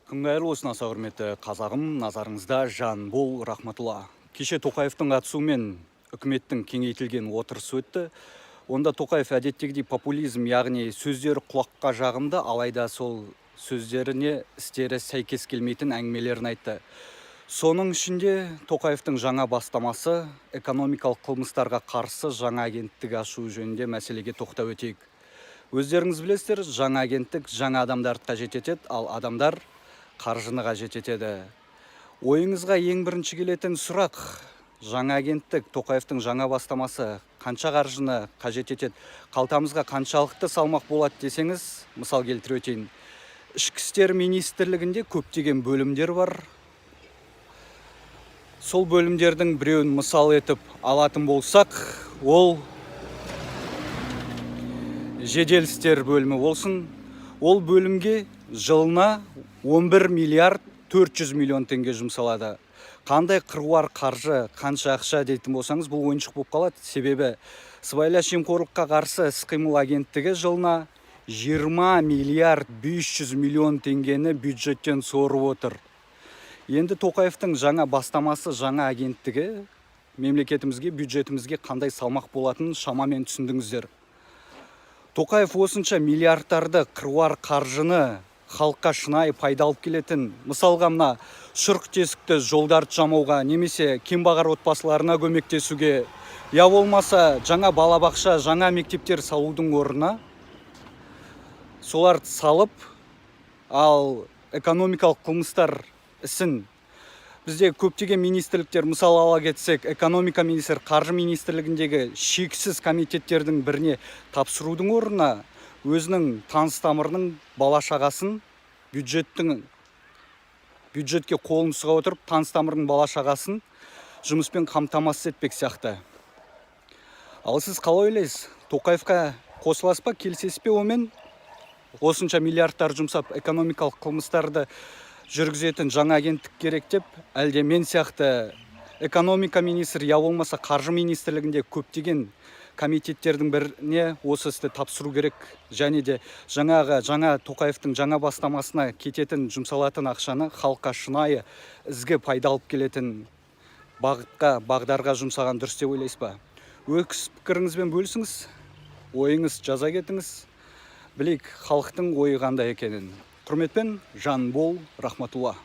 Күн қайырлы болсын, аса құрметті қазағым! Назарыңызда Жанбол Рахматулла. Кеше Тоқаевтың қатысуымен үкіметтің кеңейтілген отырысы өтті. Онда Тоқаев әдеттегідей популизм, яғни сөздері құлаққа жағымды, алайда сол сөздеріне істері сәйкес келмейтін әңгімелерін айтты. Соның ішінде Тоқаевтың жаңа бастамасы, экономикалық қылмыстарға қарсы жаңа агенттік ашу жөнінде мәселеге тоқтап өтейік. Өздеріңіз білесіздер, жаңа агенттік жаңа адамдарды қажет етеді, ал адамдар қаржыны қажет етеді. Ойыңызға ең бірінші келетін сұрақ: жаңа агенттік, Тоқаевтың жаңа бастамасы қанша қаржыны қажет етеді, қалтамызға қаншалықты салмақ болады десеңіз, мысал келтіре өтейін. Ішкі істер министрлігінде көптеген бөлімдер бар. Сол бөлімдердің біреуін мысал етіп алатын болсақ, ол жедел істер бөлімі болсын. Ол бөлімге жылына 11 миллиард 400 миллион теңге жұмсалады. Қандай қыруар қаржы, қанша ақша дейтін болсаңыз, бұл ойыншық болып қалады. Себебі Сыбайлас жемқорлыққа қарсы іс-қимыл агенттігі жылына 20 миллиард 500 миллион теңгені бюджеттен сорып отыр. Енді Тоқаевтың жаңа бастамасы, жаңа агенттігі мемлекетімізге, бюджетімізге қандай салмақ болатынын шамамен түсіндіңіздер. Тоқаев осынша миллиардтарды, қыруар қаржыны халыққа шынайы пайда алып келетін, мысалға, мына шұрық тесікті жолдарды жамауға немесе кембағар отбасыларына көмектесуге, я болмаса жаңа балабақша, жаңа мектептер салудың орнына соларды салып, ал экономикалық қылмыстар ісін бізде көптеген министрліктер, мысал ала кетсек, экономика министрі, қаржы министрлігіндегі шексіз комитеттердің біріне тапсырудың орнына өзінің таныс тамырының бала шағасын, бюджетке қолын сұға отырып, таныс тамырының бала шағасын жұмыспен қамтамасыз етпек сияқты. Ал сіз қалай ойлайсыз? Тоқаевқа қосыласыз ба, келісесіз бе онымен? Осынша миллиардтар жұмсап, экономикалық қылмыстарды жүргізетін жаңа агенттік керек деп, әлде мен сияқты экономика министрі, я болмаса қаржы министрлігінде көптеген комитеттердің біріне осы істі тапсыру керек және де жаңағы жаңа Тоқаевтың жаңа бастамасына кететін, жұмсалатын ақшаны халыққа шынайы ізгі пайда алып келетін бағытқа, бағдарға жұмсаған дұрыс деп ойлайсыз ба? Өз пікіріңізбен бөлісіңіз, ойыңыз жаза кетіңіз, білейік халықтың ойы қандай екенін. Құрметпен, Жанбол Рахматулла.